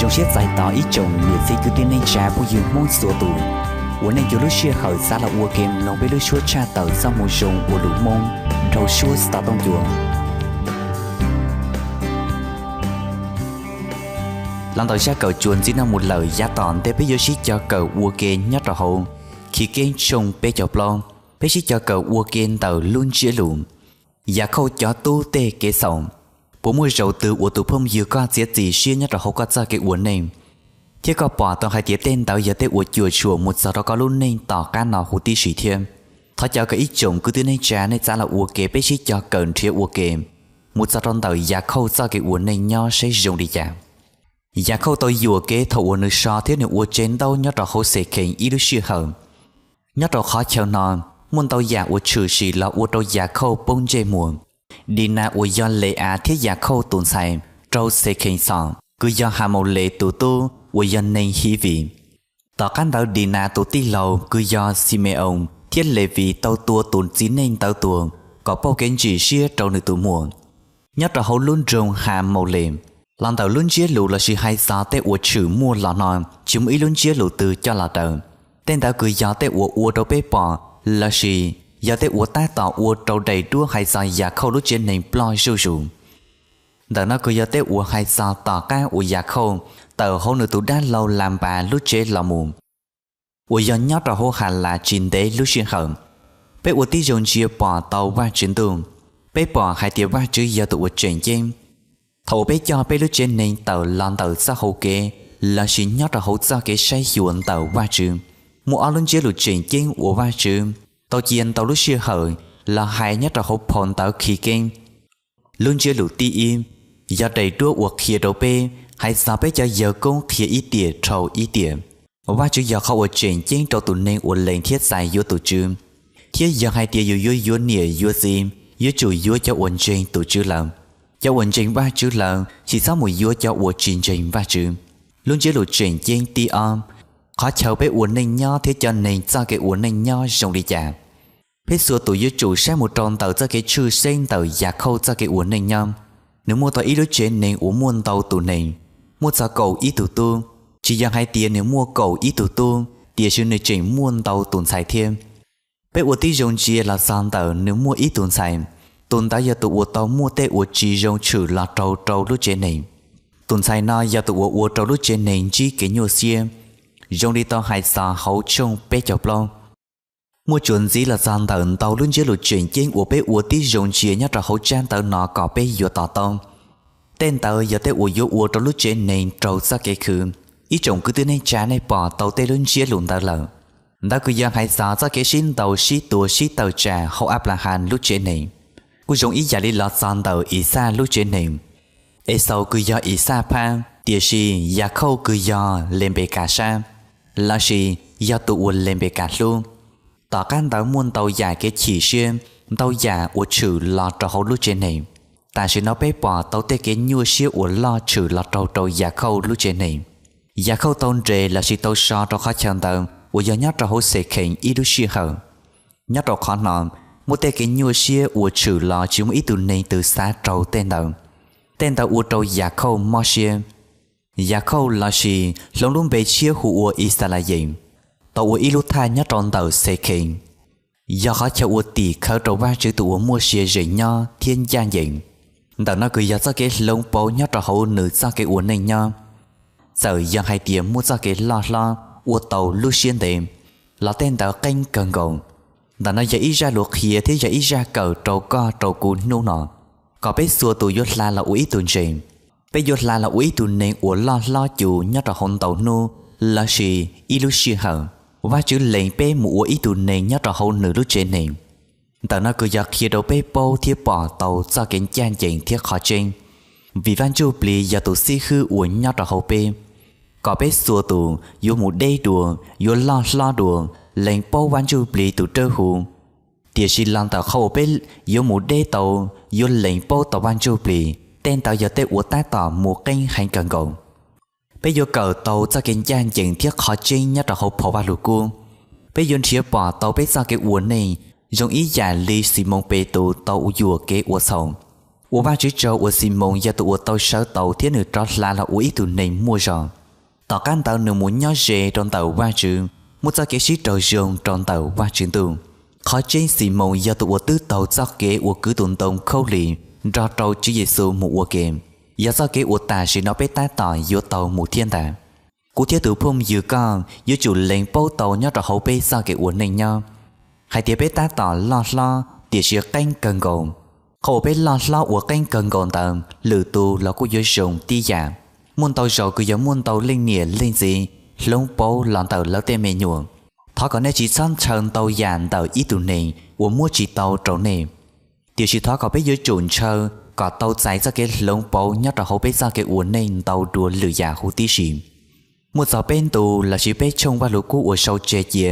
Zoo siab txais tos ib tsoom niam txiv kwv tij neej tsa phooj ywg Hmoob txhua tus uas nej cov lub sij hawm xav los ua ke mloog peb lub suab tshaj tawm txoj moo zoo ua lus Hmoob dhau suab xov tooj cua. Los ntawm zaj kawm txuas ntxiv no mus lawm, yav tom ntej peb yuav sib cog kawm ua ke nyob rau hauv Chiv Keeb tshooj peb caug plaub, peb sib cog kawm ua ke ntawm lub ntsiab lus Yakhauj cov tub tej kev xaus. Puas muaj zaus twg uas tus phooj ywg koj txiav txim siab nyob rau hauv koj txoj kev ua neej, thiab koj pom tau hais tias tej ntawd yog tej uas cuam tshuam mus txog rau koj lub neej tom qab no huv tib si thiab? Thov caw kom ib tsoom kwv tij neej tsa nej txav los ua ke peb sib cog kawm nrhiav ua ke mus txog rau ntawm Yakhauj txoj kev ua neej nyob saib zoo li cas. Yakhauj tau yuam kev thaum uas nws so thiab nws ua tsev ntaub nyob rau hauv Xekhees ib lub sij hawm. Nyob rau qhov chaw no, muaj ntau yam uas tshwm sim los ua rau Yakhauj poob ntsej muag. Dinas uas yog Le-as thiab Yakhauj tus ntxhais raug Xekhees txhom, kws yog Hamaules tus tub uas yog neeg Hivis. Tom qab ntawd Dinas tus tij laug kws yog Xime-oos thiab Levis tau tua tus txiv neej ntawd tuag kom pauj kev ntsim siab rau nws tus muam. Nyob rau hauv lub nroog Hamaules, los ntawm lub ntsiab lus lossis hais txog tej uas tshwm muaj los no, tsis muaj ib lub ntsiab lus twg coj los daws. Tej ntawd kws yog tej uas ua rau peb pom lossis yog tej uas tab tom ua rau daim duab hais txog Yakhauj lub tsev neeg ploj zuj zus. Ntawm no kws yog tej uas hais txog tom qab uas Yakhauj tawm hauv nws tus dab laug Lanpas lub tsev los mus, uas yog nyob rau hauv Halas tsis ntev lub sij hawm. Peb ua tib zoo ntsia pom tau Vajtswv ntuj, peb pom hais tias Vajtswv yog tus uas tseem ceeb. Thaum uas peb coj peb lub tsev neeg tawm los ntawm txoj hau kev lossis nyob rau hauv txoj kev saib xyuas ntawm Vajtswv, muaj ob lub ntsiab lus tseem ceeb uas Vajtswv tau cia ntau lub sij hawm los hais nyob rau hauv phau ntawv Chiv Keeb. Lub ntsiab lus thib ib yog daim duab uas qhia rau peb hais txog peb cov yawg koob qhia ib tiam dhau ib tiam. Vajtswv yog qhov uas tseem ceeb rau tus neeg uas lees thiab txais yuav tus Tswv, thiab yog hais tias yus yuav yuav niam yuav txiv, yuav tsum yuav cov uas ntseeg tus Tswv lawm. Cov uas ntseeg Vajtswv lawm tsis txhob mus yuav cov uas tsis ntseeg Vajtswv. Lub ntsiab lus tseem ceeb thib ob, qhov chaw peb ua neej nyob thiab cov neeg txoj kev ua neej nyob zoo li cas. Peb txhua tus yuav tsum saib mus rau ntawm txoj kev tshwj xeeb ntawm Yakhauj txoj kev ua neej nyob. Nws muaj tau ib lub tsev neeg uas muaj ntau tus neeg, muaj txog kaum ib tug tub. Tsis yog hais tias nws muaj kaum ib tug tub, tiam sis nws tseem muaj ntau tus ntxhais thiab. Peb ua tib zoo ntsia los txog ntawm nws muaj ib tus ntxhais, tus ntawd yog tus uas tau muaj tej uas tsis zoo tshwm los raug rau lub tsev neeg. Tus ntxhais no yog tus uas ua rau lub tsev neeg ntsib kev nyuaj siab, zoo li tau hais txog hauv tshooj peb caug plaub. Muaj tsuas ntxiv los txog ntawm ntau lub ntsiab lus tseem ceeb uas peb ua tib zoo ntsia nyob rau hauv tsab ntawv no kom peb yuav to taub. Tej ntawd yog tej uas yuav ua rau lub tsev neeg raug txoj kev khwv. Ib tsoom kwv tij neej tsa nej pom tau tej lub ntsiab lus ntawd lawm. Ntawd kws yog hais txog txoj kev sib ntaus sib tua sib tawm tsam hauv Anplahas lub tsev neeg. Kuj zoo ib yam li los txog ntawm Ixaj lub tsev neeg. Exaus kws yog Ixaj phab, tiam sis Yakhauj kws yog Lenpekas sab, lossis yog tus uas Lenpekas hlub. Tom qab ntawd muaj ntau yam kev chim siab, ntau yam uas tshwm los rau hauv lub tsev neeg. Tam sim no peb pom tau tej kev nyuaj siab uas loj tshwm los raug rau Yakhauj lub tsev neeg. Yakhauj tau nres lossis tau so rau qhov chaw ntawd uas yog nyob rau hauv Xekhees ib lub sij hawm. Nyob rau qhov no, muaj tej kev nyuaj siab uas tshwm los tsis muaj ib tug neeg twg xav raug tej ntawd. Tej ntawd ua rau Yakhauj mob siab. Yakhauj lossis hloov lub npe tshiab hu ua Ixalayees, tau ua ib lub thaj nyob rau ntawm Xekhees, yog qhov chaw uas tim khawv rau Vajtswv tus uas muaj sia ze nyob thiab ncaj ncees. Ntawm no kws yog txoj kev hloov pauv nyob rau hauv nws txoj kev ua neej nyob. Txawm yog hais tias muaj txoj kev loj hlob ua tau lub siab ntev, los tej ntawd qeeb kawg nkaus. Ntawm no yog ib zaj lus qhia thiab yog ib zaj kawm rau koj rau kuv hnub no, kom peb txhua tus yuav hla los ua ib tug ntseeg. Peb yuav hla los ua ib tug neeg uas loj hlob cus nyob rau hauv ntau hnub lossis ib lub sij hawm. Vajtswv lees peb mus ua ib tug neeg nyob rau hauv nws lub tsev neeg. Ntawm no kws yog qhia rau peb paub thiab pom tau txoj kev ncaj ncees thiab qhov tseeb, vim Vaj Ntsujplig yog tus xib hwb uas nyob rau hauv peb, kom peb txhua tus yuav mus deb dua, yuav loj hlob dua, lees paub Vaj Ntsujplig tus dawb huv. Tiam sis los ntawm qhov uas peb yuav mus deb tau, yuav lees paub tau Vaj Ntsujplig, tej ntawd yog tej uas tab tom mus qeeb heev kawg nkaus. Peb yuav kawm tau txoj kev ncaj ncees thiab qhov tseeb nyob rau hauv phau Vajluskub. Peb yuav nrhiav pom tau peb txoj kev ua neej zoo ib yam li Ximoos Petus tau yuam kev ua txhaum. Ua Vajtswv tsaug uas Ximoos yog tus uas tau sawv taus thiab nws rov hla los ua ib tug neeg muaj zog. Tom qab ntawd nws mus nyob ze rau ntawm Vajtswv, muaj txoj kev sib raug zoo rau ntawm Vajtswv Ntuj. Qhov tseeb Ximoos yog tus uas twb taug txoj kev uas kwv tus ntoo khaub lig nrog rau Tswv Yexus mus ua ke, yog txoj kev uas tam sim no peb tab tom yuav tau mus thiab ntag. Kuv thiab tus phooj ywg koj yuav tsum lees paub tau nyob rau hauv peb txoj kev ua neej nyob hais tias peb tab tom loj hlob tiam sis qeeb kawg nkaus. Qhov uas peb loj hlob ua qeeb kawg nkaus ntawd lwm tus los kuj yuav zoo tib yam. Muaj ntau zaus kws yog muaj ntau leej niam leej txiv hloov pauv los ntawm lawv tej me nyuam. Thov kom nej tsis txhob ntshaw ntau yam ntawm ib tug neeg uas muab tsis tau rau nej, tiam sis thov kom peb yuav tsum ntshaw kom tau txais txoj kev hloov pauv nyob rau hauv peb txoj kev ua neej ntau dua lwm yam huv tib si. Muaj txog peb ntu lossis peb tshooj Vajluskub uas sau tseg cia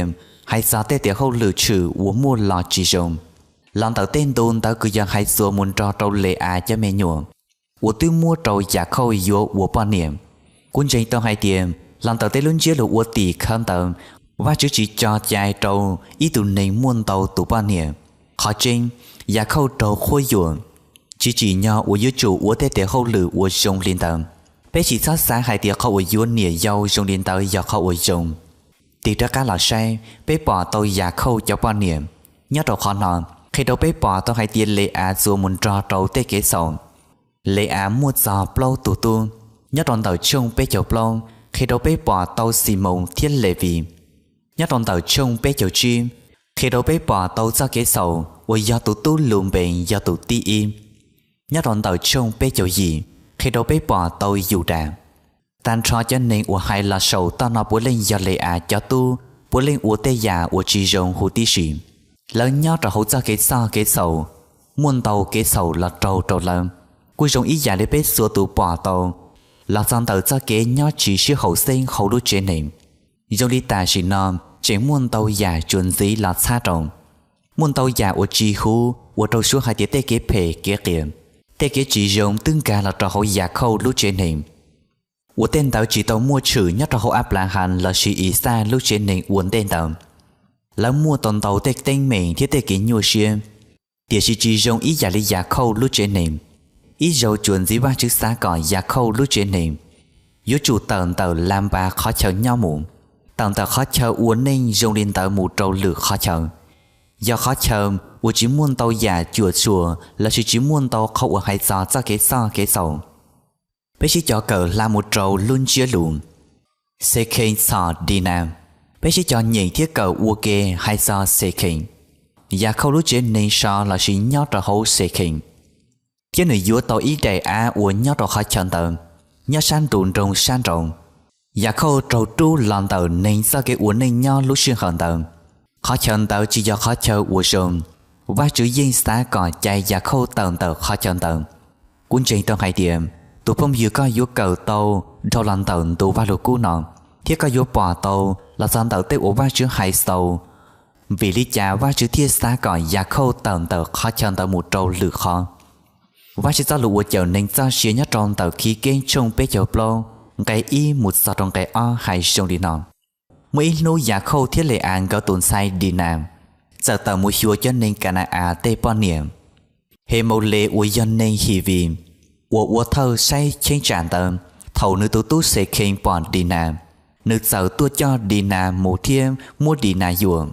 hais txog tej tiam hauj lwm tshwm uas muaj los tsis zoo. Los ntawm tej ntu ntawd kws yog hais txuas mus nrog rau Le-as cov me nyuam uas twb muab rau Yakhauj yuav ua poj niam. Kuv ntseeg tau hais tias los ntawm tej lub ntsiab lus ua tim khawv ntawd, Vajtswv tsis tso cai rau ib tug neeg muaj ntau tus poj niam. Qhov tseeb, Yakhauj raug qhuab yuam, tsis tsim nyog uas yuav tsum ua tej tiam hauj lwm uas zoo li ntawd. Peb tsis txhob xav hais tias qhov uas yuav niam yau zoo li ntawd yog qhov uas zoo. Tig rov qab los saib, peb pom tau Yakhauj cov poj niam. Nyob rau qhov no, qhia rau peb pom tau hais tias Le-as txuas mus nrog rau tej kev xaus. Le-as muaj txog plaub tug tub. Nyob rau ntawm tshooj peb caug plaub qhia rau peb pom tau Ximoos thiab Levis. Nyob rau ntawm tshooj peb caug tsib qhia rau peb pom tau txoj kev xaus uas yog tus tub Lunpees yog tus tib ib. Nyob rau ntawm tshooj peb caug yim qhia rau peb pom tau Yudas. Tag nrho cov neeg uas hais los saum toj no puav leej yog Le-as cov tub, puav leej ua tej yam uas tsis zoo huv tib si. Lawv nyob rau hauv txoj kev txhawj kev xaus, muaj ntau kev xaus los raug rau lawv. Kuj zoo ib yam li peb txhua tus pom tau los txog ntawm txoj kev nyob tsis sib haum xeeb hauv lub tsev neeg. Zoo li tam sim no tseem muaj ntau yam tsuas ntxiv los txhab rau. Muaj ntau yam uas tsis huv ua rau suav hais tias tej kev phem kev qias, tej kev tsis zoo twb nkag los rau hauv Yakhauj lub tsev neeg. Uas tej ntawd tsis tau muaj tshwm nyob rau hauv Anplahas lossis Ixaj lub tsev neeg ua ntej ntawd. Lawv muaj tau ntau tej teeb meem thiab tej kev nyuaj siab, tiam sis tsis zoo ib yam li Yakhauj lub tsev neeg. Ib zaug tsuas ntxiv Vajtswv xav kom Yakhauj lub tsev neeg yuav tsum tawm ntawm Lanpas qhov chaw nyob mus, tawm ntawm qhov chaw ua neej zoo li ntawd mus rau lwm qhov chaw, yog qhov chaw uas tsis muaj ntau yam cuam tshuam lossis tsis muaj ntau qhov uas hais txog txoj kev txhawj kev xaus. Peb sib cog kawm hla mus rau lub ntsiab lus Xekhees txhom Dinas. Peb sib cog nyeem thiab kawm ua ke hais txog Xekhees, Yakhauj lub tsev neeg so lossis nyob rau hauv Xekhees, thiab nws yuav tau ib daim av uas nyob rau qhov chaw ntawd, nyob sab nraum nroog sab nraud. Yakhauj raug rub los ntawm neeg txoj kev ua neej nyob lub sij hawm ntawd. Qhov chaw ntawd tsis yog qhov chaw uas zoo. Vajtswv yeej xav kom cais Yakhauj tawm ntawm qhov chaw ntawd. Kuv ntseeg tau hais tias tus phooj ywg koj yuav kawm tau dhau los ntawm ntu Vajluskub no, thiab koj yuav pom tau los txog ntawm tej uas Vajtswv hais xaus vim li cas Vajtswv thiaj xav kom Yakhauj tawm ntawm qhov chaw ntawd mus rau lwm qhov. Vajtswv txoj lus uas cawm neeg txoj sia nyob rau ntawm Chivkeeb tshooj peb caug plaub nqe ib mus txog rau nqe ob hais zoo li no: Muaj ib hnub Yakhauj thiab Le-as nkawd tus ntxhais Dinas txawm tawm mus xyuas cov neeg Ka na-as tej poj niam. Hemaules uas yog neeg Hivis uas ua thawj saib cheeb tsam ntawd, thaum nws tus tub Xekhees pom Dinas, nws txawm tuaj coj Dinas mus thiab muab Dinas yuam.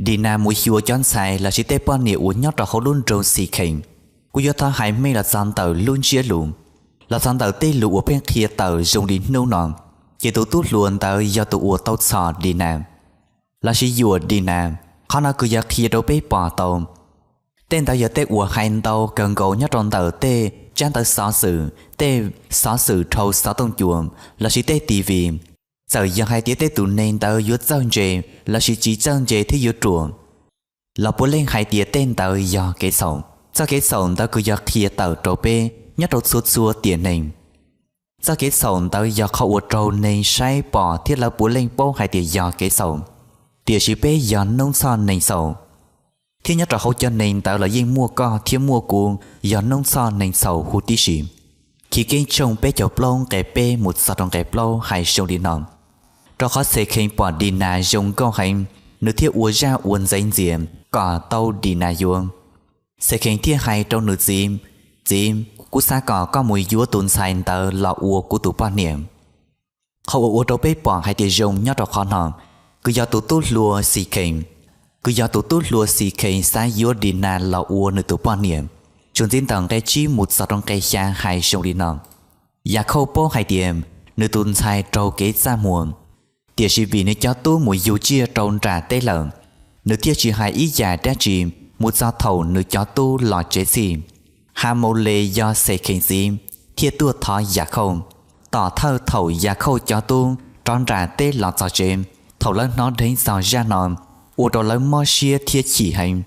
Dinas mus xyuas cov ntxhais lossis tej poj niam uas nyob rau hauv lub nroog Xikhees. Kuv yuav thov hais meej los txog ntawm lub ntsiab lus, los txog ntawm tej lus uas pheej qhia tawm zoo li hnub no, ces tus tub hluas ntawd yog tus uas tau txhom Dinas lossis yuam Dinas. Qhov no kws yog qhia rau peb pom tau tej ntawd yog tej uas hais ntau kawg nkaus nyob rau ntawm tej tsab ntawv xov xwm, tej xov xwm dhau xov tooj cua, lossis tej TV. Txawm yog hais tias tej tus neeg ntawd yuav txawj ntse lossis tsis txawj ntse thiab yuav ruam, los puav leej hais tias tej ntawd yog kev txhaum. Txoj kev txhaum ntawd kws yog qhia tawm rau peb nyob rau txhua txhua tiam neeg. Txoj kev txhaum ntawd yog qhov uas raug neeg saib pom thiab lawv puav leej paub hais tias yog kev txhaum. Tiam sis peb yog noob txhoj neeg txhaum, thiab nyob rau hauv cov neeg ntawd los yeej muaj koj thiab muaj kuv yog noob txhoj neeg txhaum huv tib si. Chivkeeb tshooj peb caug plaub nqe peb mus txog rau nqe plaub hais zoo li no: Rau qhov Xekhees pom Dinas zoo nkauj heev, nws thiaj ua zaj uas ntxeev ntxias kom tau Dinas yuav. Xekhees thiaj hais rau nws txiv, Txiv, kuv xav kom koj mus yuav tus ntxhais ntawd los ua kuv tus poj niam. Qhov uas ua rau peb pom hais tias zoo nyob rau qhov no, kws yog tus tub hluas Xikhees, kws yog tus tub hluas Xikhees xav yuav Dinas los ua nws tus poj niam. Tsuas ntxiv ntawm nqe tsib mus txog rau nqe xya hais zoo li no: Yakhauj paub hais tias nws tus ntxhais raug kev txaj muag, tiam sis vim nws cov tub mus yug tsiaj rau nram teb lawm, nws thiaj tsis hais ib yam dab tsi mus txog thaum nws cov tub los tsev txhij. Has Maus Les yog Xekhees txiv thiaj tuaj thov Yakhauj. Tom thawj thaum Yakhauj cov tub rov nram teb los txog tsev, thaum lawv hnov dheev txog zaj no, ua rau lawv mob siab thiab chim heev,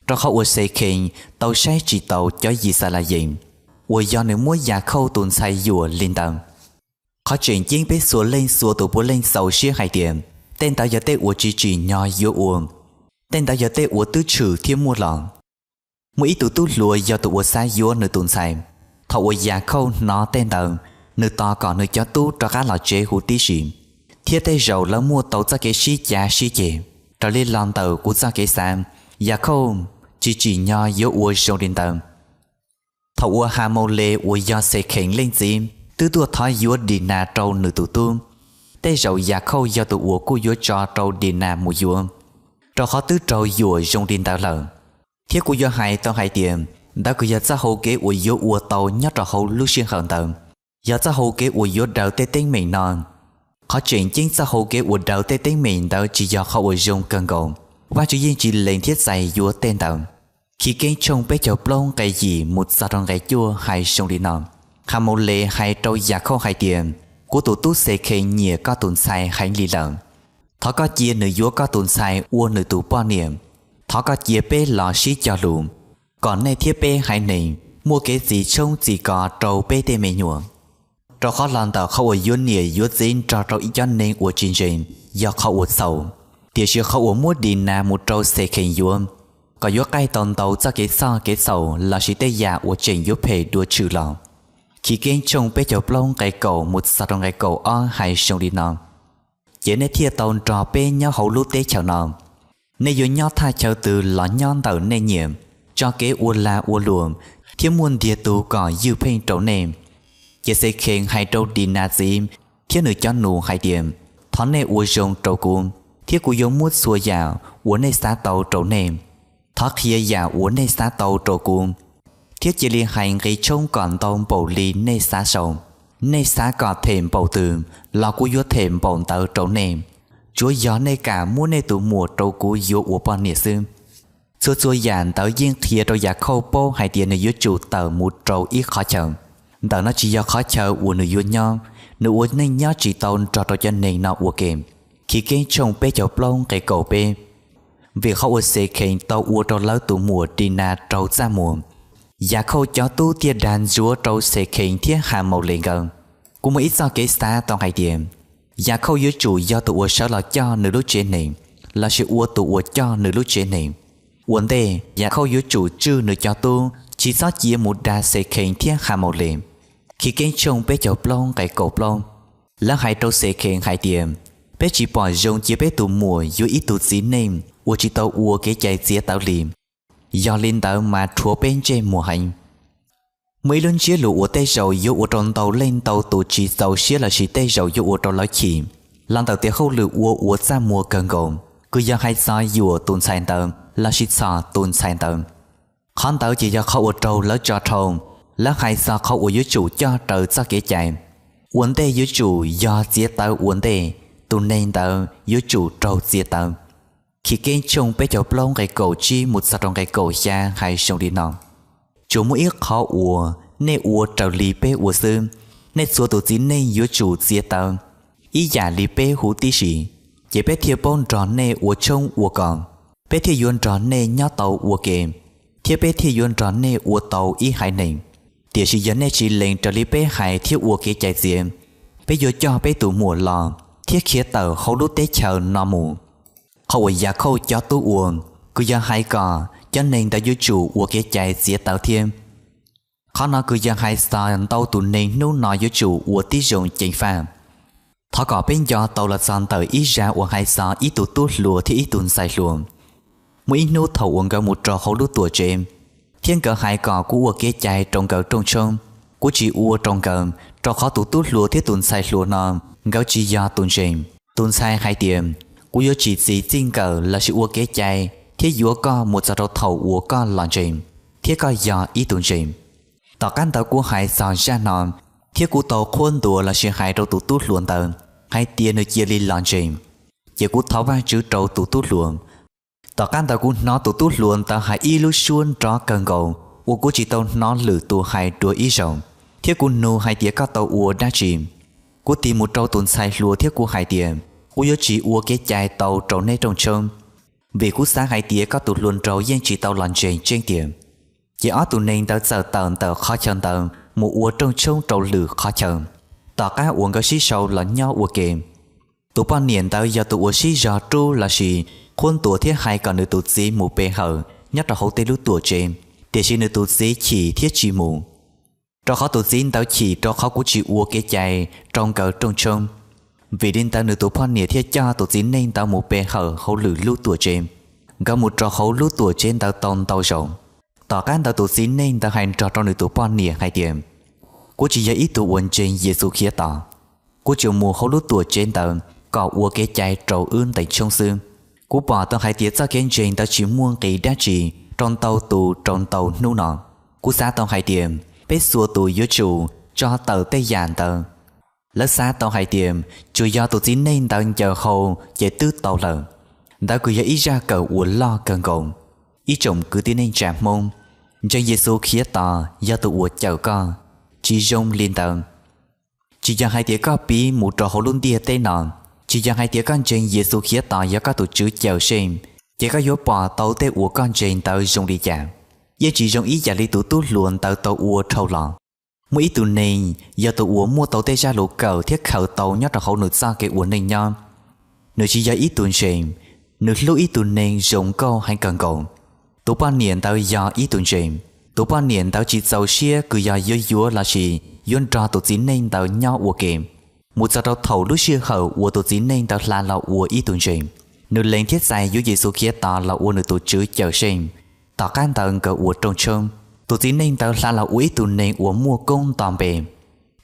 rau qhov uas Xekhees tau saib tsis taus cov Yixalayees uas yog nws muab Yakhauj tus ntxhais yuam li ntawd. Qhov tseem ceeb peb txhua leej txhua tus puav leej txaus siab hais tias tej ntawd yog tej uas tsis tsim nyog yuav ua, tej ntawd yog tej uas twb tshwm thiab muaj los. Muaj ib tug tub hluas yog tus uas xav yuav nws tus ntxhais. Thaum uas Yakhauj hnov tej ntawd, nws tos kom nws cov tub rov qab los tsev huv tib si, thiab tej zaum lawv muaj tau txoj kev sib cav sib ceg. Raws li los ntawm kuv txoj kev xav, Yakhauj tsis tsim nyog yuav ua zoo li ntawd. Thaum uas Has Maus Les uas yog Xekhees leej txiv twb tuaj thov yuav Dinas rau nws tus tub, tej zaum Yakhauj yog tus uas kuj yuav tso rau Dinas mus yuav, rau qhov twb raug yuam zoo li ntawd lawm. Thiab kuv yuav hais tau hais tias ntawd kws yog txoj hau kev uas yuav ua tau nyob rau hauv lub sij hawm ntawd, yog txoj hau kev uas yuav daws tej teeb meem no. Qhov tseem ceeb txoj hau kev uas daws tej teeb meem ntawd tsis yog qhov uas zoo kawg nkaus. Vajtswv yeej tsis lees thiab txais yuav tej ntawd. Chivkeeb tshooj peb caug plaub nqe yim mus txog rau nqe cuaj hais zoo li no: Has Maus Les hais rau Yakhauj hais tias, kuv tus tub Xekhees nyiam koj tus ntxhais heev li lawm. Thov koj cia nws yuav koj tus ntxhais ua nws tus poj niam. Thov koj cia peb los sib cog lus, kom nej thiab peb haiv neeg muaj kev txi tshoob txi kos rau peb tej me nyuam. Rau qhov los ntawm qhov uas yuav niam yuav txiv nrog rau ib cov neeg uas tsis ntseeg yog qhov uas txhaum, tiam sis qhov uas muab Dinas mus rau Xekhees yuav, kom yuav qaij tau ntau txoj kev txhoj kev txhaum lossis tej yam uas tseem yuav phem dua tshwm los. Chivkeeb tshooj peb caug plaub nqe kaum mus txog rau nqe kaum ob hais zoo li no: Ces nej thiaj tau nrog peb nyob hauv lub teb chaws no. Nej yuav nyob thaj chaw twg los nyob ntawm nej nyiam, tso kev ua lag ua luam thiab muaj ntiag tug kom ywj pheej rau nej. Ces Xekhees hais rau Dinas txiv thiab nws cov nus hais tias, thov nej ua zoo rau kuv, thiab kuv yuav muab txhua yam uas nej xav tau rau nej. Thov qhia yam uas nej xav tau rau kuv, thiab cia li hais nqi tshoob kom ntau npaum li nej xav sau. Nej xav kom them npaum twg los kuv yuav them npaum ntawd rau nej, tsuav yog nej kam muab nej tus muam rau kuv yuav ua poj niam xwb. Txhua txhua yam ntawd yeej qhia rau Yakhauj paub hais tias nws yuav tsum tawm mus rau ib qhov chaw. Ntawm no tsis yog qhov chaw uas nws yuav nyob, nws ua neej nyob tsis tau nrog rau cov neeg no ua ke. Chivkeeb tshooj peb caug plaub nqe kaum peb: Vim qhov uas Xekhees tau ua rau lawv tus muam Dinas raug txaj muag, Yakhauj cov tub thiaj dag ntxuav rau Xekhees thiab Has Maus Les nkawd. Kuv muaj ib txoj kev xav tau hais tias, Yakhauj yuav tsum yog tus uas sawv los coj nws lub tsev neeg, lossis ua tus uas coj nws lub tsev neeg. Ua ntej, Yakhauj yuav tsum tswj nws cov tub tsis txhob cia mus dag Xekhees thiab Has Maus Les. Chivkeeb tshooj peb caug plaub nqe kaum plaub: Lawv hais rau Xekhees hais tias, peb tsis pom zoo cia peb tus muam yuav ib tug txiv neej uas tsis tau ua kev cai txiav tawv li, yog li ntawd mas rhuav peb ntsej muag heev. Muaj ib lub ntsiab lus uas tej zaum yuav ua rau ntau leej ntau tus tsis txaus siab lossis tej zaum yuav ua rau lawv chim, los ntawm tes hauj lwm ua uas txaj muag kawg nkaus, kws yog hais txog yuam tus ntxhais ntawd lossis txhom tus ntxhais ntawd. Qhov ntawd ces yog qhov uas raug lawv tso dhau. Lawv hais txog qhov uas yuav tsum coj raws txoj kev cai, ua ntej yuav tsum yog txiav tawv ua ntej, tus neeg ntawd yuav tsum raug txiav tawv. Chivkeeb tshooj peb caug plaub nqe kaum tsib mus txog rau nqe kaum xya hais zoo li no: Tsuas muaj ib qhov uas nej ua raws li peb ua xwb. Nej txhua tus txiv neej yuav tsum txiav tawv, ib yam li peb huv tib si, ces peb thiaj paub nrog nej ua tshoob ua kos. Peb thiaj yuav nrog nej nyob tau ua ke, thiab peb thiaj yuav nrog nej ua tau ib haiv neeg. Tiam sis yog nej tsis lees raws li peb hais thiab ua kev cai txiav, peb yuav coj peb tus muam los thiab khiav tawm hauv lub teb chaws no mus. Qhov uas Yakhauj cov tub ua, kws yog hais kom cov neeg ntawd yuav tsum ua kev cai txiav tawv thiab. Qhov no kws yog hais txog ntau tus neeg hnub no yuav tsum ua tib zoo ceev faj. Thov kom peb nco tau los txog ntawm ib zaj uas hais txog ib tug tub hluas thiab ib tug ntxhais hluas. Muaj ib hnub thaum uas nkawd mus rau hauv lub tuam tsev, thiab nkawd hais kom kuv ua kev cai rau nkawd rooj tshoob. Kuv tsis ua rau nkawd, rau qhov tus tub hluas thiab tus ntxhais hluas no nkawd tsis yog tus ntseeg. Tus ntxhais hais tias, kuv yuav tsis txi txij nkawm lossis ua kev cai thiab yuav koj mus txog rau thaum uas koj los ntseeg, thiab koj yog ib tug ntseeg. Tom qab ntawd kuv hais txog zaj no, thiab kuv tau qhuab ntuas lossis hais rau tus tub hluas ntawd hais tias nws cia li los ntseeg, ces kuv thov Vajtswv rau tus tub hluas. Tom qab ntawd kuv hnov tus tub hluas ntawd hais ib lub suab nrov kawg nkaus uas kuv tsis tau hnov lwm tus hais dua ib zaug, thiab kuv nug hais tias, koj tau ua dab tsi? Kuv tig mus rau tus ntxhais hluas thiab kuv hais tias, kuv yuav tsis ua kev cai tau rau neb rooj tshoob, vim kuv xav hais tias koj tus hluas nraug yeej tsis tau los ntseeg tseeb tiag. Ces ob tug neeg ntawd txawm tawm ntawm qhov chaw ntawd mus ua rooj tshoob rau lwm qhov chaw. Tom qab uas nkawd sib sau los nyob ua ke, tus poj niam ntawd yog tus uas sib zog rub lossis qhuab ntuas thiab hais kom nws tus txiv mus pe hawm nyob rau hauv tej lub tuamtsev, tiam sis nws tus txiv chim thiab tsis mus. Rau qhov tus txiv ntawd chim rau qhov kuv tsis ua kev cai rau nkawd rooj tshoob. Vim li ntawd nws tus poj niam thiaj coj tus txiv neej ntawd mus pe hawm hauv lwm lub tuamtsev. Nkawd mus rau hauv lub tuamtsev ntawd tau ntau zaus. Tom qab ntawd tus txiv neej ntawd hais nrog rau nws tus poj niam hais tias, kuv tsis yog ib tug uas ntseeg Yexus Khiav Tos. Kuv tsuas mus hauv lub tuamtsev ntawd kom ua kev cai rau wb ntees tshoob xwb. Kuv pom tau hais tias txoj kev ntseeg ntawd tsis muaj nqis dab tsi rau ntau tus rau ntau hnub no. Kuv xav tau hais tias peb txhua tus yuav tsum tso tawm tej yam ntawd. Lawv xav tau hais tias tsuas yog tus txiv neej ntawd ncaws hau ces twb tau lawm. Ntawd kuj yog ib zaj kawm uas loj kawg nkaus. Ib tsoom kwv tij neej tsa Hmoob, ntseeg Yexus Khiav Tos yog tus uas cawm koj, tsis zoo li ntawd. Tsis yog hais tias koj piv mus rau hauv lub ntiaj teb no, tsis yog hais tias koj ntseeg Yexus Khiav Tos yog koj tus Tswv Cawmseej, ces koj yuav pom tau tej uas koj ntseeg ntawd zoo li cas. Yeej tsis zoo ib yam li tus tub hluas ntawd tau ua dhau los. Muaj ib tug neeg yog tus uas muaj tau tej zaj lus kawm thiab khaws tau nyob rau hauv nws txoj kev ua neej nyob. Nws tsis yog ib tug ntseeg, nws hlub ib tug neeg zoo nkauj heev kawg nkaus. Tus poj niam ntawd yog ib tug ntseeg. Tus poj niam ntawd tsis txaus siab kws yog yuav yuav lossis yuav nrog tus txiv neej ntawd nyob ua ke, mus txog rau thaum lub sij hawm uas tus txiv neej ntawd hla los ua ib tug ntseeg. Nws lees thiab txais yuav Yexus Khiav Tos los ua nws tus Tswv Cawmseej. Tom qab ntawd nkawd ua rooj tshoob. Tus txiv neej ntawd hla los ua ib tug neeg uas muaj koob nto npe,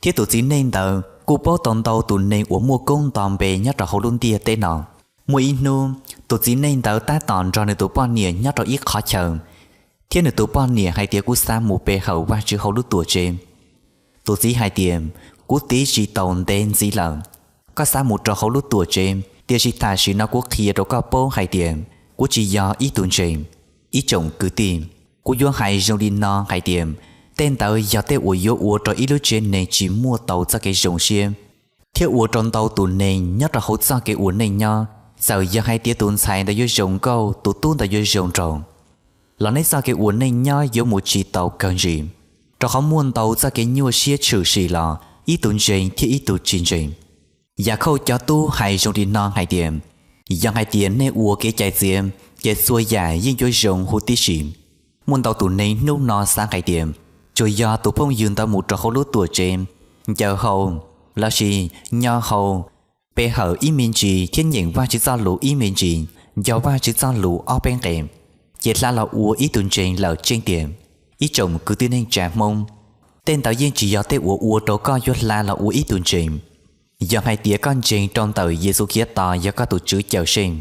thiab tus txiv neej ntawd kuj paub tau ntau tus neeg uas muaj koob nto npe nyob rau hauv lub ntiaj teb no. Muaj ib hnub, tus txiv neej ntawd tab tom nrog nws tus poj niam nyob rau ib qhov chaw, thiab nws tus poj niam hais tias, kuv xav mus pe hawm Vajtswv hauv lub tuam tsev. Tus txiv hais tias, kuv tiv tsis taus ntev ntxiv lawm. Koj xav mus rau hauv lub tuam tsev, tiam sis tam sim no kuv qhia rau koj paub hais tias kuv tsis yog ib tug ntseeg. Ib tsoom kwv tij, kuv yuav hais zoo li no hais tias, tej ntawd yog tej uas yuav ua rau ib lub tsev neeg tsis muaj tau txoj kev zoo siab, thiab ua rau ntau tus neeg nyob rau hauv txoj kev ua neej nyob, txawm yog hais tias tus ntxhais ntawd yuav zoo nkauj, tus tub ntawd yuav zoo nraug, los neb txoj kev ua neej nyob yuav mus tsis tau kawg ntsis, rau qhov muaj ntau txoj kev nyuaj siab tshwm sim los ib tug ntseeg thiab ib tug tsis ntseeg. Yakhauj cov tub hais zoo li no hais tias, yog hais tias nej ua kev cai txiav, ces txhua yam yeej yuav zoo huv tib si. Muaj ntau tus neeg hnub no xav hais tias, tsuas yog tus phooj ywg ntawd mus rau hauv lub tuam tsev, ncaws hau, lossis nyo hau, pe hawm ib me ntsis thiab nyeem Vajtswv txoj lus ib me ntsis, nco Vajtswv txoj lus ob peb nqe, ces hla los ua ib tug ntseeg lawm tseeb tiag. Ib tsoom kwv tij neej tsa Hmoob, tej ntawd yeej tsis yog tej uas ua rau koj yuav hla los ua ib tug ntseeg. Yog hais tias koj ntseeg rau ntawm Yexus Khiav Tos yog koj tus Tswv Cawmseej,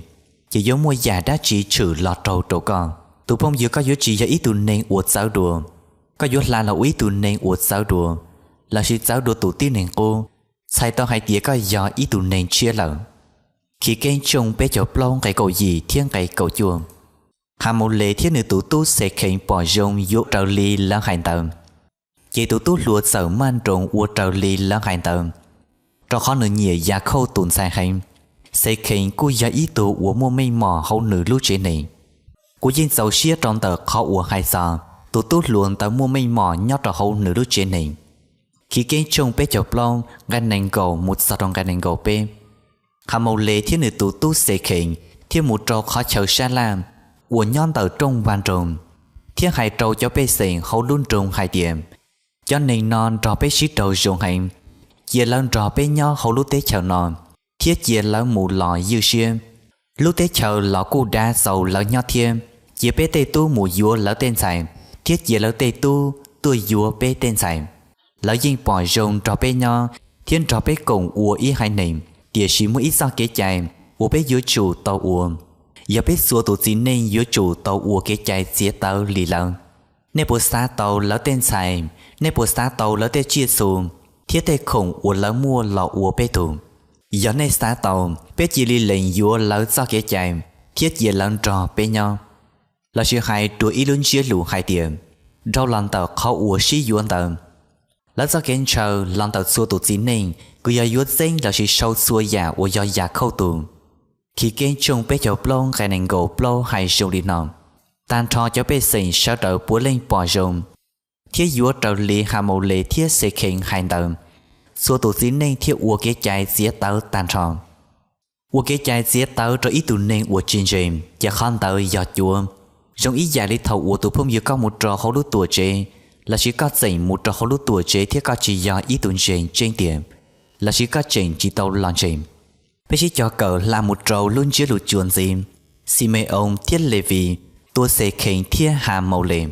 ces yuav muaj yam dab tsi tshwm los raug rau koj? Tus phooj ywg, koj yuav tsis yog ib tug neeg uas txawv dua. Koj yuav hla los ua ib tug neeg uas txawv dua, lossis txawv dua tus tib neeg qub, txhais tau hais tias koj yog ib tug neeg tshiab lawm. Chiv Keeb tshooj peb caug plaub nqe kaum yim thiab nqe kaum cuaj. Hamaules thiab nws tus tub Xekhees pom zoo yuav raws li lawv hais ntawd, ces tus tub hluas txawm maj nroos ua raws li lawv hais ntawd, rau qhov nws nyiam Yakhauj tus ntxhais heev. Xekhees kuj yog ib tug uas muaj meej mom hauv nws lub tsev neeg. Kuv yeej txaus siab rau ntawm qhov uas hais txog tus tub hluas ntawd muaj meej mom nyob rau hauv nws lub tsev neeg. Chiv Keeb tshooj peb caug plaub nqe nees nkaum mus txog rau nqe nees nkaum peb. Hamaules thiab nws tus tub Xekhees thiaj mus rau qhov chaw sab laj uas nyob ntawm rooj vag nroog, thiab hais rau cov pej xeem hauv lub nroog hais tias, cov neeg no nrog peb sib raug zoo heev, cia lawv nrog peb nyob hauv lub teb chaws no, thiab cia lawv mus los ywj siab. Lub teb chaws los kuj dav txaus lawv nyob thiab, cia peb tej tub mus yuav lawv tej ntxhais, thiab cia lawv tej tub tuaj yuav peb tej ntxhais. Lawv yeej pom zoo nrog peb nyob thiab nrog peb koom ua ib haiv neeg, tiam sis muaj ib txoj kev cai uas peb yuav tsum tau ua, yog peb txhua tus txiv neej yuav tsum tau ua kev cai txiav tawv li lawv. Nej puas xav tau lawv tej ntxhais? Nej puas xav tau lawv tej tsiaj txhu thiab tej khoom uas lawv muaj los ua peb tug? Yog nej xav tau, peb cia li lees yuav lawv txoj kev cai thiab cia lawv nrog peb nyob. Lossis hais dua ib lub ntsiab lus hais tias, dhau los ntawm qhov uas sib yuav ntawd. Lawv txoj kev ntshaw los ntawm txhua tus txiv neej, kws yog yuav txeeb lossis sau txhua yam uas yog Yakhauj tug. Chivkeeb tshooj peb caug plaub nqe nees nkaum plaub hais zoo li no: Tag nrho cov pej xeem sawv daws puav leej pom zoo, thiab yuav raws li Hamaules thiab Xekhees hais ntawd, txhua tus txiv neej thiaj ua kev cai txiav tawv tag nrho. Ua kev cai txiav tawv rau ib tug neeg uas tsis ntseeg, ces qhov ntawd yog cuav, zoo ib yam li thaum uas tus phooj ywg koj mus rau hauv lub tuam tsev, lossis koj txeem mus rau hauv lub tuam tsev thiab koj tsis yog ib tug ntseeg tseeb tiag, lossis koj tseem tsis tau los ntseeg. Peb sib cog kawm hla mus rau lub ntsiab lus txuas ntxiv, Xime-oos thiab Levis tua Xekhees thiab Hamaules.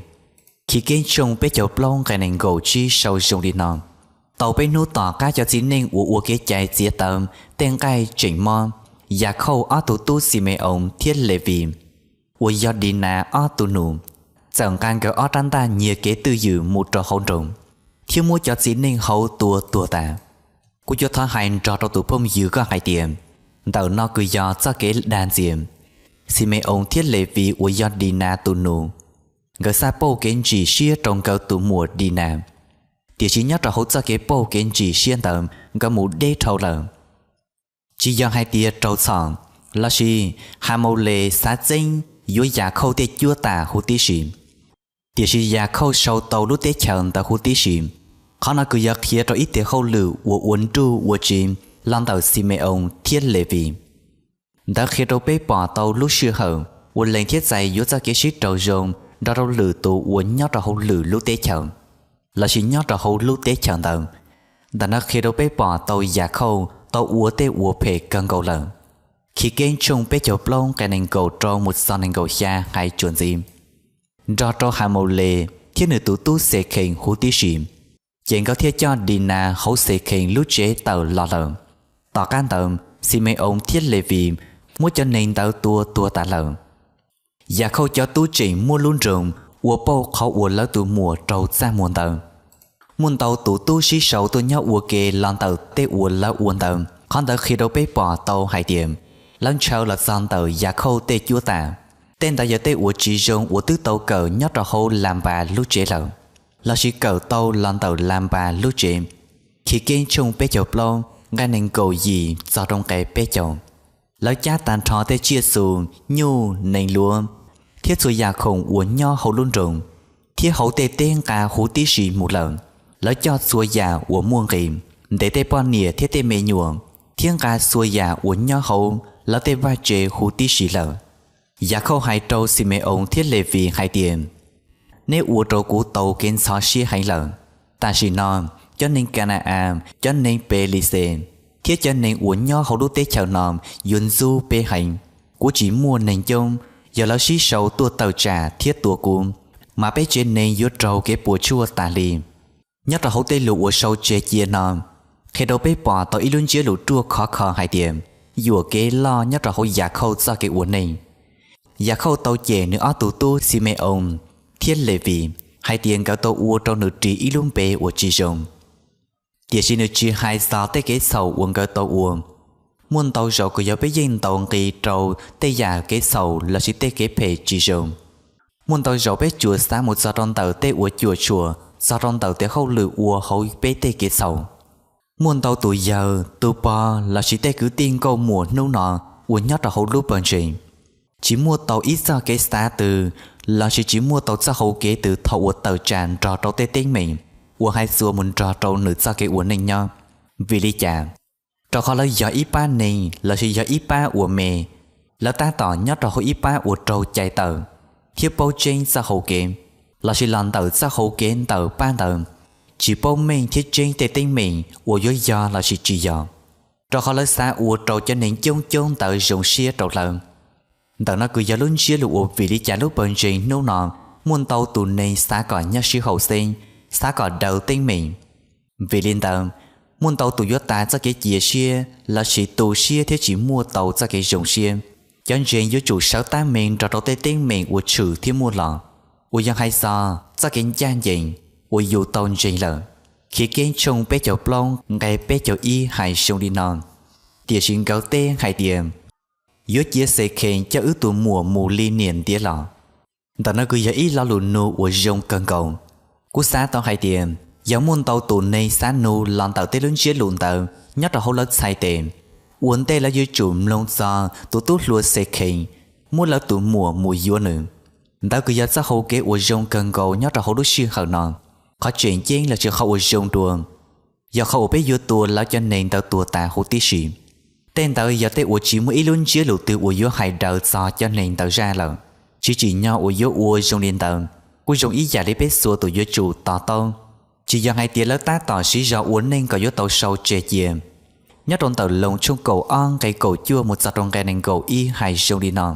Chivkeeb tshooj peb caug plaub nqe nees nkaum tsib sau zoo li no: Tau peb hnub tom qab cov txiv neej uas ua kev cai txiav tawv tej nqaij tseem mob, Yakhauj ob tug tub Xime-oos thiab Levis uas yog Dinas ob tug nus, txawm nqa nkawd ob rab ntaj nyiag kev twj ywm mus rau hauv nroog, thiab muab cov txiv neej hauv tua tuag tas. Kuv yuav thov hais nrog rau tus phooj ywg koj hais tias, ntawm no kws yog txoj kev dag ntxias. Xime-oos thiab Levis uas yog Dinas tus nus, nkawd xav pauj kev ntsim siab rau nkawd tus muam Dinas, tiam sis nyob rau hauv txoj kev pauj kev ntsim siab ntawd nkawd mus deb dhau lawm. Tsis yog hais tias raug txhom, lossis Hamaules xav txeeb yuav Yakhauj tej cuab tam huv tib si, tiam sis Yakhauj sau tau lub teb chaws ntawd huv tib si. Qhov no kws yog qhia rau ib tug hauj lwm uas ua nruj ua tsiv los ntawm Xime-oos thiab Levis. Ntawd qhia rau peb pom tau lub sij hawm uas lees thiab txais yuav txoj kev sib raug zoo nrog rau lwm tus uas nyob rau hauv lwm lub teb chaws, lossis nyob rau hauv lub teb chaws ntawd. Ntawm no qhia rau peb pom tau Yakhauj tau ua tej uas phem kawg nkaus lawm. Chivkeeb tshooj peb caug plaub nqe nees nkaum rau mus txog nees nkaum xya hais tsuas ntxiv: Nrog rau Hamaules thiab nws tus tub Xekhees huv tib si, ces nkawd thiaj coj Dinas hauv Xekhees lub tsev tawm los lawm. Tom qab ntawd, Xime-oos thiab Levis muab cov neeg ntawd tua tuag tas lawm. Yakhauj cov tub tseem muab lub nroog ua pauj qhov uas lawv tus muam raug txaj muag ntawd. Muaj ntau tus tub sib sau tuaj nyob ua ke los ntawm tej uas lawv ua ntawd. Qhov ntawd qhia rau peb pom tau hais tias, lawv ntshaw los txog ntawm Yakhauj tej cuab tam. Tej ntawd yog tej uas tsis zoo uas twb tau kawm nyob rau hauv Lanpas lub tsev lawm, lossis kawm tau los ntawm Lanpas lub tsev. Chivkeeb tshooj peb caug plaub nqe nees nkaum yim txog rau nqe peb caug. Lawv cab tag nrho tej tsiaj txhu, nyuj, nees luav, thiab txhua yam khoom uas nyob hauv lub nroog thiab hauv tej teb nqa huv tib si mus lawm. Lawv coj txhua yam uas muaj nqis, ntes tej poj niam thiab tej me nyuam, thiab nqa txhua yam uas nyob hauv lawv tej vaj tse huv tib si lawm. Yakhauj hais rau Xime-oos thiab Levis hais tias, neb ua rau kuv tau kev ntxhov siab heev lawm. Tam sim no, cov neeg Ka na-as, cov neeg Pelixes, thiab cov neeg uas nyob hauv lub teb chaws no yuav ntxub peb heev. Kuv tsis muaj neeg coob, yog lawv sib sau tuaj tawm tsam thiab tua kuv, mas peb tsev neeg yuav raug kev puas tsuaj tas li. Nyob rau hauv tej lus uas sau tseg cia no, qhia rau peb pom tau ib lub ntsiab lus ruaj khov kho hais tias, yuam kev loj nyob rau hauv Yakhauj txoj kev ua neej. Yakhauj tau cem nws ob tug tub Xime-oos thiab Levis hais tias nkawd tau ua rau nws ris ib lub npe uas tsis zoo. Tiam sis nws tsis hais txog tej kev txhaum uas nkawd tau ua. Muaj ntau zaus kuj yog peb yeej ntaus nqi rau tej yam kev txhaum lossis tej kev phem tsis zoo. Muaj ntau zaus peb tsuas xav mus txog rau ntawm tej uas cuam tshuam txog rau ntawm tes hauj lwm ua hauv peb tej kev txhaum. Muaj ntau tus yawg, tus pog lossis tej kwv tij nkauj muam hnub no uas nyob rau hauv lub pawg ntseeg, tsis muaj tau ib txoj kev xav twg lossis tsis muaj tau txoj hau kev twg thaum uas tawm tsam nrog rau tej teeb meem uas hais txuas mus nrog rau nws txoj kev ua neej nyob. Vim li cas? Rau qhov lawv yog ib pab neeg lossis yog ib pab uas me, lawv tab tom nyob rau hauv ib pab uas raug cais tawm thiab paub tseeb txoj hau kev, lossis los ntawm txoj hau kev ntawm pab ntawd, tsis paub meej thiab tseeb tej teeb meem uas yuav yog lossis tsis yog, rau qhov lawv xav ua rau cov neeg coob coob ntawd zoo siab rau lawv. Ntawm no kuj yog lub ntsiab lus uas vim li cas lub pawg ntseeg hnub no Muaj ntau tus neeg xav kom nyob sib haum xeeb, xav kom daws teeb meem. Vim li ntawd, muaj ntau tus yuav tas txoj kev cia siab lossis tu siab thiab tsis muaj tau txoj kev zoo siab. Cov ntseeg yuav tsum sawv tab meeg nrog rau tej teeb meem uas tshwm thiab muaj los, uas yog hais txog txoj kev ncaj ncees uas yus tau ntseeg lawm. Khiav Keeb tshooj peb caug plaub nqe peb caug ib hais zoo li no: Tiam sis nkawd teb hais tias, yuav cia Xekhees coj wb tus muam mus li niam ntiav los. Ntawm no kuj yog ib lo lus nug uas zoo kawg nkaus. Kuv xav tau hais tias yog muaj ntau tus neeg xav nug los ntawm tej lub ntsiab lus ntawd nyob rau hauv lawv txhais tes, ua ntej lawv yuav tsum mloog txog tus tub hluas Xekhees muab lawv tus muam mus yuav nws. Ntawd kuj yog txoj hau kev uas zoo kawg nkaus nyob rau hauv lub sij hawm no. Qhov tseem ceeb lossis qhov uas zoo dua, yog qhov uas peb yuav tua lawv cov neeg ntawd tuag tas huv tib si. Tej ntawd yog tej uas tsis muaj ib lub ntsiab lus twg uas yuav hais daws txog cov neeg ntawd zaj lawm. Tsis tsim nyog uas yuav ua zoo li ntawd, kuj zoo ib yam li peb txhua tus yuav tsum to taub, tsis yog hais tias lawv tab tom siv zog ua neej kom yuav tau sau tseg cia. Nyob rau ntawm Loos tshooj kaum ob nqe kaum cuaj mus txog rau nqe nees nkaum ib hais zoo li no: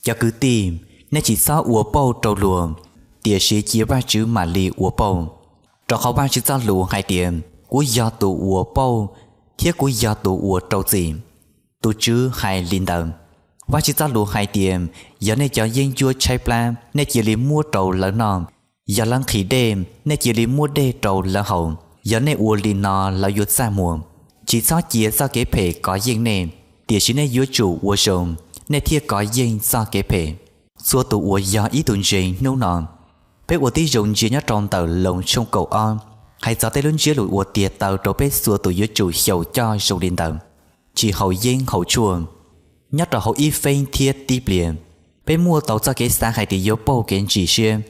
Cov kwv tij, nej tsis txhob ua pauj rau luag, tiam sis cia Vajtswv mam li ua pauj. Rau qhov Vajtswv txoj lus hais tias, kuv yog tus uas pauj thiab kuv yog tus uas rau txim. Tus Tswv hais li ntawd. Vajtswv txoj lus hais tias, yog nej cov yeeb ncuab tshaib plab, nej cia li muab rau lawv noj; yog lawv nqhis dej, nej cia li muab dej rau lawv haus. Yog nej ua li no lawv yuav txaj muag. Tsis txhob cia txoj kev phem kov yeej nej, tiam sis nej yuav tsum ua zoo, nej thiaj kov yeej txoj kev phem. Txhua tus uas yog ib tug ntseeg hnub no, peb ua tib zoo ntsia nyob rau ntawm Loos tshooj kaum ob, hais txog tej lub ntsiab lus uas tiag taw rau peb txhua tus yuav tsum xyaum coj zoo li ntawd: tsis haus yeeb haus tshuaj, nyob rau hauv ib feeb thiab tib pliag. Peb muaj tau txoj kev xav hais tias yuav pauj kev ntsim siab.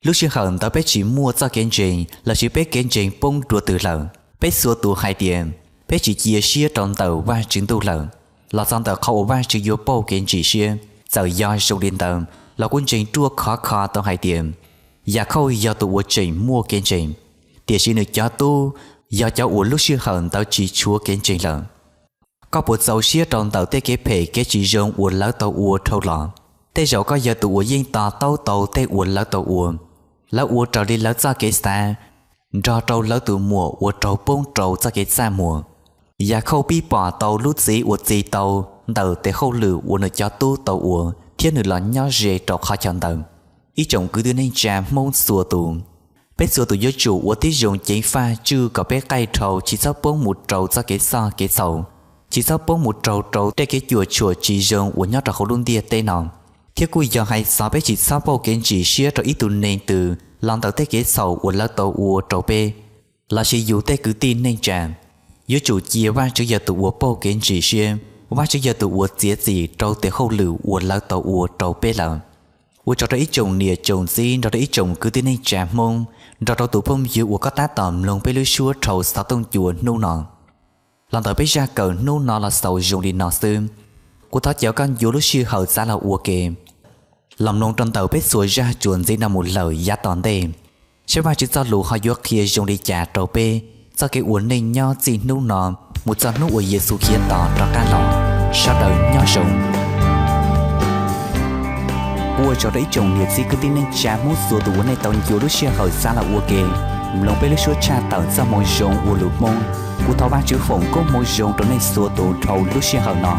Lub sij hawm ntawd peb tsis muaj txoj kev ntseeg lossis peb kev ntseeg poob dua twg lawm. Peb txhua tus hais tias peb tsis cia siab rau ntawm Vajtswv Ntuj lawm. Los txog ntawm qhov uas Vajtswv yuav pauj kev ntsim siab, txawm yog zoo li ntawd los kuv ntseeg ruaj khov kho tau hais tias, Yakhauj yog tus uas tseem muaj kev ntseeg, tiam sis nws cov tub yog cov uas lub sij hawm ntawd tsis tshuav kev ntseeg lawm. Koj puas txaus siab rau ntawm tej kev phem kev tsis zoo uas lawv tau ua dhau los? Tej zaum koj yog tus uas yeej to taub tau tej uas lawv tau ua. Lawv ua raws li lawv txoj kev xav, nrog rau lawv tus muam uas raug poob rau txoj kev txaj muag. Yakhauj pib pom tau lub txiv uas txi tau ntawm tes hauj lwm uas nws cov tub tau ua thiab nws los nyob ze rau qhov chaw ntawd. Ib tsoom kwv tij neej tsa Hmoob txhua tus, peb txhua tus yuav tsum ua tib zoo ceev faj tswj kom peb qaij dhau tsis txhob poob mus rau txoj kev txhoj kev txhaum, tsis txhob poob mus raug rau tej kev cuam tshuam tsis zoo uas nyob rau hauv lub ntiaj teb no. Thiab kuj yog hais txog peb tsis txhob pauj kev ntsim siab rau ib tug neeg twg los ntawm tej kev txhaum uas lawv tau ua rau peb lossis yus tej kwv tij neej tsa. Yuav tsum cia Vajtswv yog tus uas pauj kev ntsim siab, Vajtswv yog tus uas txiav txim rau tes hauj lwm uas lawv tau ua rau peb lawm. Ua tsaug rau ib tsoom niam tsoom txiv nrog rau ib tsoom kwv tij neej tsa Hmoob, nrog rau tus phooj ywg uas koj tab tom mloog peb lub suab dhau xov tooj cua hnub no. Los ntawm peb zaj kawm hnub no los xaus zoo li no xwb. Kuv thov caw koj ncua lub sij hawm txav los ua ke, los mloog rau ntawm peb txhua zaj txuas ntxiv no mus lawm yav tom ntej, saib Vajtswv txoj lus ho yuav qhia zoo li cas rau peb txoj kev ua neej nyob txij hnub no mus txog hnub uas Yexus khiav tos rov qab los. Sawv daws nyob zoo. Ua tsaug rau ib tsoom niam txiv kwv tij neej tsa Hmoob txhua tus uas nej tau ncua lub sij hawm txav los ua ke, mloog peb lub suab tshaj tawm txoj moo zoo ua lus Hmoob. Kuv thov Vajtswv foom koob hmoov zoo rau nej txhua tus dhau lub sij hawm no.